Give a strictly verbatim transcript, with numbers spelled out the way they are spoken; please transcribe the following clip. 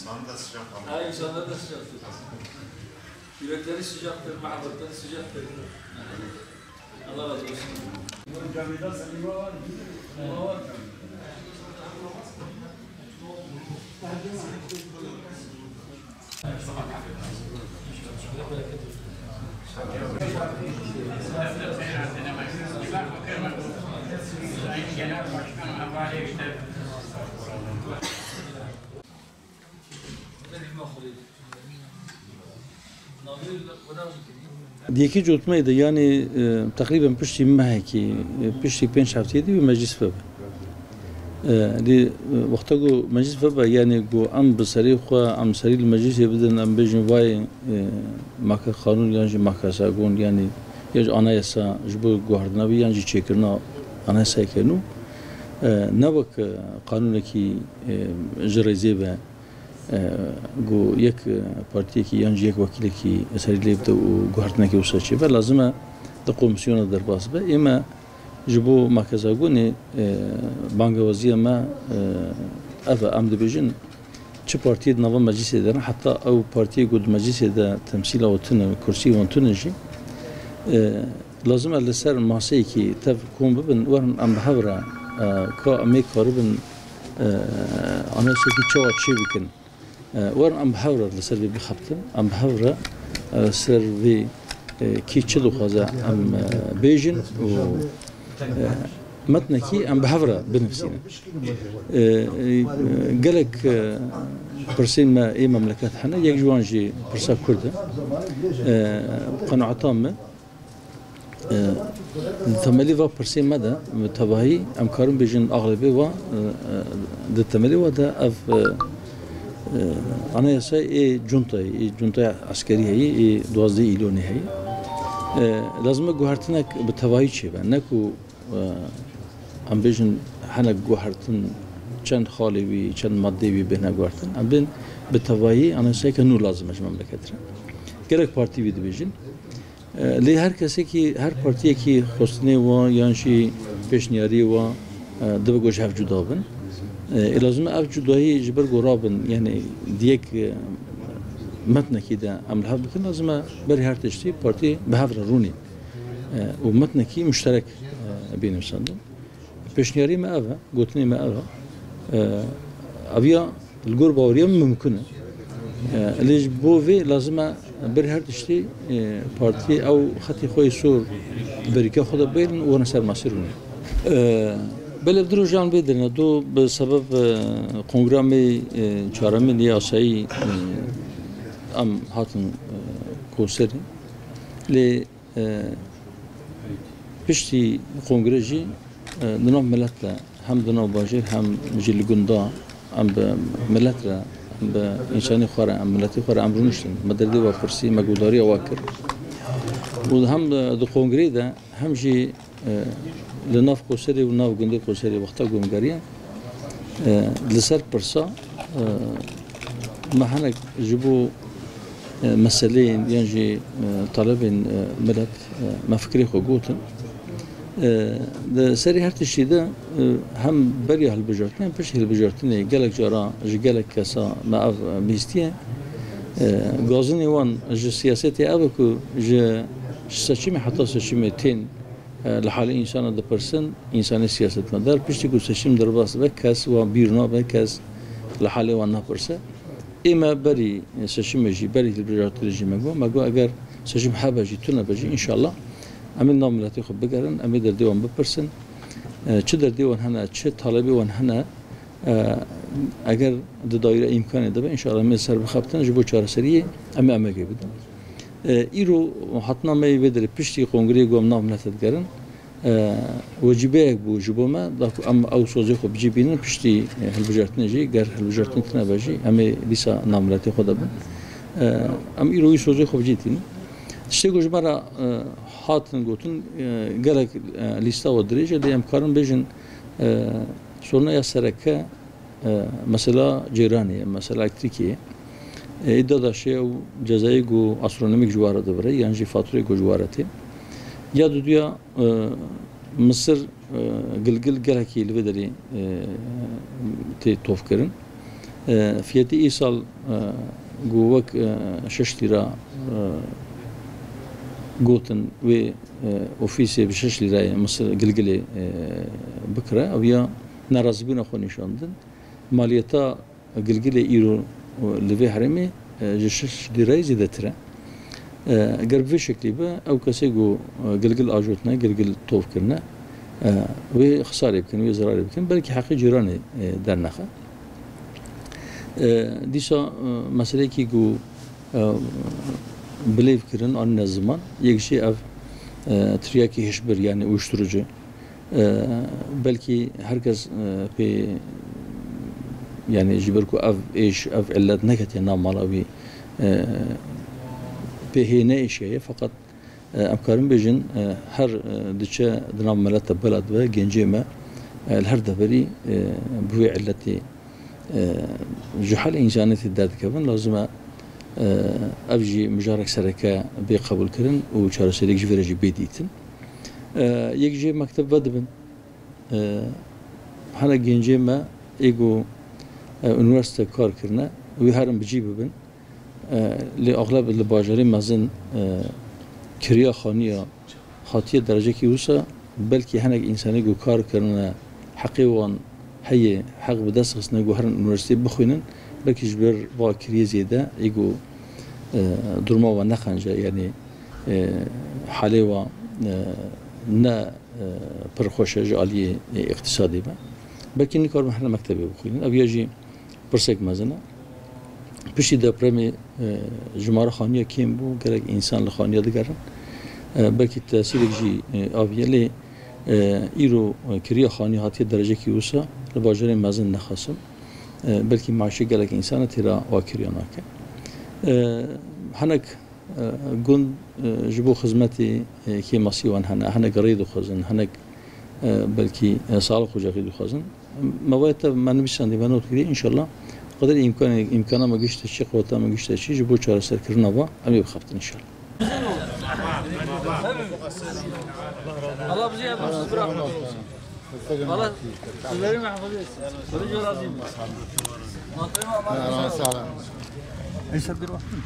Sana da sıcak ama. Ha, insanlar da sıcaktır. Yürekleri sıcaktır, muhabbetleri sıcaktır. Allah razı olsun. Camide sinema var mı? Sinema var. Di yekê cotmeyê de, yanî, e, teqrîben piştî mehekî, e, piştî pênc hefteyê dî wî meclis vebe. E, dî, e, wexta ku meclis vebe, yanî ku em bi serê xwe, em serî li meclisê bidin, em bêjin vay, e, make qanûn yan jî make sagon, yanî ya jî anayasa ji bo guhertina wî yan jî çêkirina anayasayeke nû, e, ne wek, e, qanûnekî, e, ji rêzê ve, e, ku yek, e, partiyekî yan jî yek wekîlekî serî lê bide û guhertinekî wisa çêbe, lazim e di komîsyona derbas be. Ê me ji bo makezagonê, e, bangewaziya me, e, ev e, em dibêjin, çi partiyê di nava meclîsê de ne, heta ew partiyê ku di meclîsê de temsîla wan tune, kursî wan tune jî, e, lazim e li ser maseyekî tev kom bibin, werin em bi hev re, e, ka em ê karibin, e, anayasayekî çawa çê bikin. E, werin em bi hev re li ser vê bixebtin, em bi hev re, e, ser vê, e, kî çi dixwaze em, e, bêjin û, e, metnekî em bi hev re binivîsînin. E, e, gelek, e, pirsên me ê memleket hene, yek ji wan jî pirsa Kurd e. E, qenaeta me, E, di temelî va pirsê me de, bi tevahî em karin bêjin axlebê va, e, e, di temelî va de ev, e, e, anayasayê ê cuntayê, ê cuntaya eskerî heyî, ê duwazdeh îlonê heyî. E, lazim e guhertinek bi tevahî çêbe. Ne ku, e, em bêjin hinek guhertin, çend xalê wî, çend maddê wî bêhne guhertin. Em bên bi tevahî anayasayeke nû lazim e ji memleket re. Gelek partî wî dibêjin. E, lê her kesekî, her partiyekî xwestinê wa yan jî pêşniyariyê wa, e, dibe ku ji hev cuda bin. E, ê lazim e ev cudahî ji ber ku rabin, yanî di yek, e, metnekî de em li hev bikin, lazim e berî her tiştî partî bi hev re rûnî, e, û metnekî muşterek, e, bî nivîsandin. Pêşniyarî me ev e, gotinê me ev e. E, ev ya li gor baweriya min mimkun e. E, lê ji bo vê lazim e ber her tiştî, e, partiyê ew xetê xwe yê sor berîka xwe de bêrin û wene ser masê rûnê. E, belê di rojan vê derine do bi sebeb, e, kongra me, e, çaremîn yê asayî, e, em hatin, e, Qoserê. Lê E, piştî kongre jî, e, di nav milet de, hem di nav bajêr, hem jî li gunda em bi milet re, em bi însanê xwe re, em miletê xwe re em rûniştin. Me derdê we pirsî, me guhdariya we kir. Û hem di, di kongreyê de, hem jî, e, li nav Qoserê û nav gundê Qoserê wexta ku em geriyan, e, li ser pirsa, e, me hinek ji bo e, meseleyên yan jî, e, talebên, e, milet, e, me fikirê xwe gotin. E, di serê her tiştî de, e, hem beriya hilbijartinê, hem piştî hilbijartinê gelek cara ji gelek kesa me ev, e, bihîstiye. E, gazinê wan ji siyasetê ev e ku ji, ji seçimê heta seçimê tên, e, li halê însana dipirsin, însanê siyasetmedar, piştî ku seçim derbas dibe, kes wan bîr nabe, kes li halê wan napirse. Ê me berî seçimê jî, berî hilbijartinê jî me got, me got, eger seçim hebe jî, tune be jî, înşallah em ê nav miletê xwe bigerin, em ê derdê wan bipirsin. E, çi derdê wan hene, çi talebê wan hene, e, eger di dayîra îmkanê de be, înşallah em ê ser bixebtin, ji bo çareseriyê em ê emegê bidin. E, îro hatina me yê vê derê piştî kongreyê ku em nav milete digerin, e, wecîbeyek bû ji bo me, da ku em ew sozê xwe bi cî bînin, piştî, e, hilbijartinê jî, ger hilbijartin tune be jî, em ê dîsa navmiletê xwe de bin. E, em îro wî sozê xwe bi cî tînin. Tiştê ku ji me re, e, hatin gotin, e, gelek, e, lîsta we dirêj e, lê em karin bêjin, e, soruna ya sereke, e, mesela cêranê ye, mesela elektrîkê ye. E, îda da şê ew cezayê ku astronomîk ji we re dibire, yan jî fatureyê ku ji we re tê. Ya duduya, e, Misir, e, Gilgil gelekî li vê derê, e, tê tovkirin. E, fiyetê îsal, e, ku wek, e, şeş lîra, e, gotin wê, e, ofîsê bi şeş lîrayê Misir Gilgilê, e, bikire, ew ya nerazîbûna xwe nîşan didin. Maliyeta Gilgilê îro li vê herêmê, e, ji şeş lîreyê zêdetir e. E, ger bi vê şeklî be, ew kesê ku, e, Gilgil ajotine, Gilgil tov kirine, e, wê xisarê bikin, wê zirarê bikin, belkî heqê cîranê, e, dernexe. E, dîsa, e, meseleyekî ku, e, bilêv kirin, anîne ziman, yek jî ev, e, tiryakî hişbir, yanî uyuşturucu. E, belkî her kes, e, pê, yanî ji ber ku ev êş, ev illet neketiye nav mala wî, e, pê hê neêşiyaye, feqet, e, em karin bêjin, e, her, e, diçe di nav milete bela dibe, gencê me, e, li her deverî, e, bi wê illetî, e, ji halê însaniyetê derdikevin, lazim e, e, ev jî mijarek sereke bê qebûlkirin û çareseriyek ji vê re jî bê dîtin. E, yek jê mekteb vedibin. E, hinek gencê me ê ku, e, unîversîte kar kirine, wê herin bi cî bibin. E, lê axleb li bajarê mezin, e, kiriya xaniya hatiye derecekî wisa, belkî hinek însanê ku kar kirine, heqê wan heye, heq bi dest xistine ku herin unîversîteyê bixwînin, belkî ji ber va kiriyê zêde ê ku, e, duruma wan ne qenc e, yanî, e, halê wan, e, ne, e, pir xweş e ji aliyê, e, îqtîsadê ve. Belkî nikaribin hene mektebê bixwînin. Ev ya jî pirsek mezin e. Piştî depremê, e, jimara xaniya kêm bû, gelek însan li xaniya digerin. E, belkî tesîrek jî, e, aviye, lê, e, îro, e, kiriya xaniya hatiye derecekî wisa li bajarên mezin nexasim. E, belkî maaşê gelek însan e têra wa kiriya nake. E, hinek E, gund, e, ji bo xizmetê, e, kêmasî wan hene, hinek rê dixwazin, hinek, e, belkî, e, sağlık ocağı dixwazin. Me wayê te me nivîsandî, me not kiriye, înşallah. Qedirê îmkanê, îmkana me gişte çi, quweta me gişte çi, ji bo çareserkirina va, em ê bixebtin înşallah. Allah bizi yalnız bırakmasın. Allah sizleri muhafaza etsin. Sizleri razıyım. Eyşe bir vaktin.